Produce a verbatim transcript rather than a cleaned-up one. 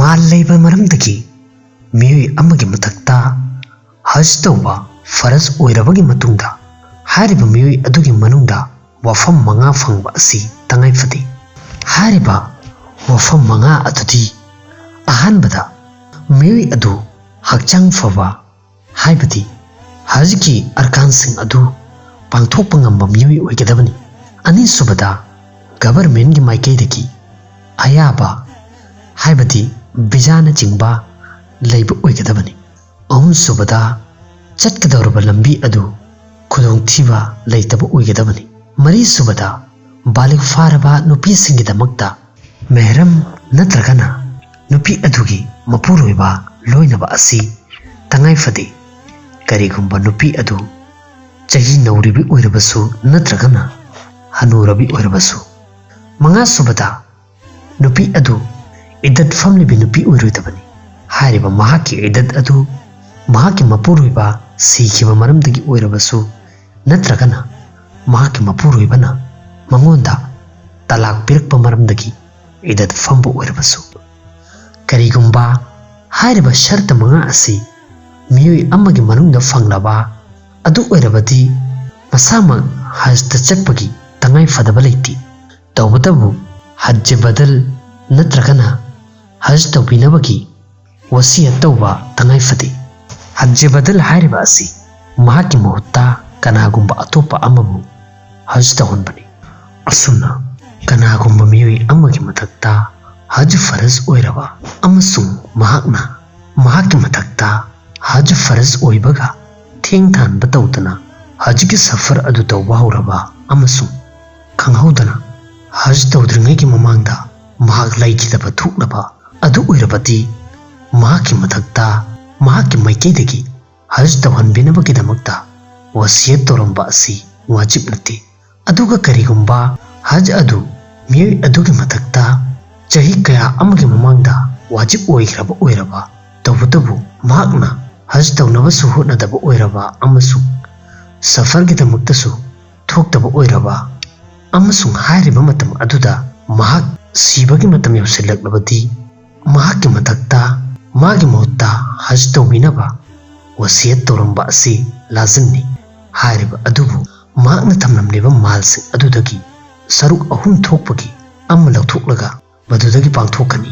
ꯃꯥꯜ ꯂꯩꯕ ꯃꯔꯝꯗꯒꯤ ꯃꯤꯑꯣꯏ ꯑꯃꯒꯤ ꯃꯊꯛꯇ ꯍꯖ ꯇꯧꯕ ꯐꯔꯖ ꯑꯣꯏꯔꯕꯒꯤ ꯃꯇꯨꯡꯗ, ꯍꯥꯏꯔꯤꯕ ꯃꯤꯑꯣꯏ ꯑꯗꯨꯒꯤ ꯃꯅꯨꯡꯗ ꯋꯥꯐꯝ ꯃꯉꯥ ꯐꯪꯕ ꯑꯁꯤ ꯇꯉꯥꯏ ꯐꯗꯦ꯫ ꯍꯥꯏꯔꯤꯕ ꯋꯥꯐꯝ ꯃꯉꯥ ꯑꯗꯨꯗꯤ: ꯑꯍꯥꯟꯕꯗ, ꯃꯤꯑꯣꯏ ꯑꯗꯨ ꯍꯛꯆꯥꯡ ꯐꯕ, ꯍꯥꯏꯕꯗꯤ ꯍꯖꯒꯤ ꯑꯔꯀꯥꯟꯁꯤꯡ ꯑꯗꯨ ꯄꯥꯡꯊꯣꯛꯄ ꯉꯝꯕ ꯃꯤꯑꯣꯏ ꯑꯣꯏꯒꯗꯕꯅꯤ꯫ ꯑꯅꯤꯁꯨꯕꯗ, ꯒꯕꯔꯃꯦꯟꯒꯤ ꯃꯥꯏꯀꯩꯗꯒꯤ ꯑꯌꯥꯕ, ꯍꯥꯏꯕꯗꯤ ꯚꯤꯖꯥꯅꯆꯤꯡꯕ ꯂꯩꯕ ꯑꯣꯏꯒꯗꯕꯅꯤ꯫ ꯑꯍꯨꯝꯁꯨꯕꯗ, ꯆꯠꯀꯗꯧꯔꯕ ꯂꯝꯕꯤ ꯑꯗꯨ ꯈꯨꯗꯣꯡꯊꯤꯕ ꯂꯩꯇꯕ ꯑꯣꯏꯒꯗꯕꯅꯤ꯫ ꯃꯔꯤꯁꯨꯕꯗ, ꯕꯥꯂꯤꯒ ꯐꯥꯔꯕ ꯅꯨꯄꯤꯁꯤꯡꯒꯤꯗꯃꯛꯇ ꯃꯦꯍꯔꯝ ꯅꯠꯇ꯭ꯔꯒꯅ ꯅꯨꯄꯤ ꯑꯗꯨꯒꯤ ꯃꯄꯨꯔꯣꯏꯕ ꯂꯣꯏꯅꯕ ꯑꯁꯤ ꯇꯉꯥꯏ ꯐꯗꯦ꯫ ꯀꯔꯤꯒꯨꯝꯕ ꯅꯨꯄꯤ ꯑꯗꯨ ꯆꯍꯤ ꯅꯧꯔꯤꯕꯤ ꯑꯣꯏꯔꯕꯁꯨ ꯅꯠꯇ꯭ꯔꯒꯅ ꯍꯅꯨꯔꯕꯤ ꯑꯣꯏꯔꯕꯁꯨ꯫ ꯃꯉꯥꯁꯨꯕꯗ, ꯅꯨꯄꯤ ꯑꯗꯨ ꯏꯗꯠ ꯐꯝꯂꯤꯕꯤ ꯅꯨꯄꯤ ꯑꯣꯏꯔꯣꯏꯗꯕꯅꯤ꯫ ꯍꯥꯏꯔꯤꯕ ꯃꯍꯥꯛꯀꯤ ꯏꯗꯠ ꯑꯗꯨ ꯃꯍꯥꯛꯀꯤ ꯃꯄꯨꯔꯣꯏꯕ ꯁꯤꯈꯤꯕ ꯃꯔꯝꯗꯒꯤ ꯑꯣꯏꯔꯕꯁꯨ ꯅꯠꯇ꯭ꯔꯒꯅ ꯃꯍꯥꯛꯀꯤ ꯃꯄꯨꯔꯣꯏꯕꯅ ꯃꯉꯣꯟꯗ ꯇꯂꯥꯛ ꯄꯤꯔꯛꯄ ꯃꯔꯝꯗꯒꯤ ꯏꯗꯠ ꯐꯝꯕ ꯑꯣꯏꯔꯕꯁꯨ꯫ ꯀꯔꯤꯒꯨꯝꯕ ꯍꯥꯏꯔꯤꯕ ꯁꯔꯇ ꯃꯉꯥ ꯑꯁꯤ ꯃꯤꯑꯣꯏ ꯑꯃꯒꯤ ꯃꯅꯨꯡꯗ ꯐꯪꯂꯕ ꯑꯗꯨ ꯑꯣꯏꯔꯕꯗꯤ ꯃꯁꯥꯃꯛ ꯍꯖꯇ ꯆꯠꯄꯒꯤ ꯇꯉꯥꯏ ꯐꯗꯕ ꯂꯩꯇꯦ꯫ ꯇꯧꯕꯇꯕꯨ ꯍꯖ ꯕꯗꯜ ꯅꯠꯇ꯭ꯔꯒꯅ ꯍꯖ ꯇꯧꯕꯤꯅꯕꯒꯤ ꯋꯁꯤꯌꯠ ꯇꯧꯕ ꯇꯉꯥꯏ ꯐꯗꯦ꯫ ꯍꯖ ꯕꯗꯜ ꯍꯥꯏꯔꯤꯕ ꯑꯁꯤ ꯃꯍꯥꯛꯀꯤ ꯃꯍꯨꯠꯇ ꯀꯅꯥꯒꯨꯝꯕ ꯑꯇꯣꯞꯄ ꯑꯃꯕꯨ ꯍꯖ ꯇꯧꯍꯟꯕꯅꯤ꯫ ꯑꯁꯨꯝꯅ ꯀꯅꯥꯒꯨꯝꯕ ꯃꯤꯑꯣꯏ ꯑꯃꯒꯤ ꯃꯊꯛꯇ ꯍꯖ ꯐꯔꯖ ꯑꯣꯏꯔꯕ ꯑꯃꯁꯨꯡ ꯃꯍꯥꯛꯅ ꯃꯍꯥꯛꯀꯤ ꯃꯊꯛꯇ ꯍꯖ ꯐꯔꯖ ꯑꯣꯏꯕꯒ ꯊꯦꯡꯊꯍꯟꯕ ꯇꯧꯗꯅ ꯍꯖꯒꯤ ꯁꯐꯔ ꯑꯗꯨ ꯇꯧꯕ ꯍꯧꯔꯕ ꯑꯃꯁꯨꯡ ꯈꯪꯍꯧꯗꯅ ꯍꯖ ꯇꯧꯗ꯭ꯔꯤꯉꯩꯒꯤ ꯃꯃꯥꯡꯗ ꯃꯍꯥꯛ ꯂꯩꯈꯤꯗꯕ ꯊꯣꯛꯂꯕ ꯑꯗꯨ ꯑꯣꯏꯔꯕꯗꯤ, ꯃꯍꯥꯛꯀꯤ ꯃꯊꯛꯇ ꯃꯍꯥꯛꯀꯤ ꯃꯥꯏꯀꯩꯗꯒꯤ ꯍꯖ ꯇꯧꯍꯟꯕꯤꯅꯕꯒꯤꯗꯃꯛꯇ ꯋꯁꯤꯌꯠ ꯇꯧꯔꯝꯕ ꯑꯁꯤ ꯋꯥꯖꯤꯕ ꯅꯠꯇꯦ꯫ ꯑꯗꯨꯒ ꯀꯔꯤꯒꯨꯝꯕ ꯍꯖ ꯑꯗꯨ ꯃꯤꯑꯣꯏ ꯑꯗꯨꯒꯤ ꯃꯊꯛꯇ ꯆꯍꯤ ꯀꯌꯥ ꯑꯃꯒꯤ ꯃꯃꯥꯡꯗ ꯋꯥꯖꯤꯕ ꯑꯣꯏꯈ꯭ꯔꯕ ꯑꯣꯏꯔꯕ, ꯇꯧꯕꯇꯕꯨ ꯃꯍꯥꯛꯅ ꯍꯖ ꯇꯧꯅꯕꯁꯨ ꯍꯣꯠꯅꯗꯕ ꯑꯣꯏꯔꯕ ꯑꯃꯁꯨꯡ ꯁꯐꯔꯒꯤꯗꯃꯛꯇꯁꯨ ꯊꯣꯛꯇꯕ ꯑꯣꯏꯔꯕ ꯑꯃꯁꯨꯡ ꯍꯥꯏꯔꯤꯕ ꯃꯇꯝ ꯑꯗꯨꯗ ꯃꯍꯥꯛ ꯁꯤꯕꯒꯤ ꯃꯇꯝ ꯌꯧꯁꯤꯜꯂꯛꯂꯕꯗꯤ, ꯃꯍꯥꯛꯀꯤ ꯃꯊꯛꯇ ꯃꯥꯒꯤ ꯃꯍꯨꯠꯇ ꯍꯖ ꯇꯧꯕꯤꯅꯕ ꯋꯁꯤꯌꯠ ꯇꯧꯔꯝꯕ ꯑꯁꯤ ꯂꯥꯖꯤꯝꯅꯤ꯫ ꯍꯥꯏꯔꯤꯕ ꯑꯗꯨꯕꯨ ꯃꯍꯥꯛꯅ ꯊꯝꯂꯝꯂꯤꯕ ꯃꯥꯜꯁꯤꯡ ꯑꯗꯨꯗꯒꯤ ꯁꯔꯨꯛ ꯑꯍꯨꯝ ꯊꯣꯛꯄꯒꯤ ꯑꯃ ꯂꯧꯊꯣꯛꯂꯒ ꯃꯗꯨꯗꯒꯤ ꯄꯥꯡꯊꯣꯛꯀꯅꯤ꯫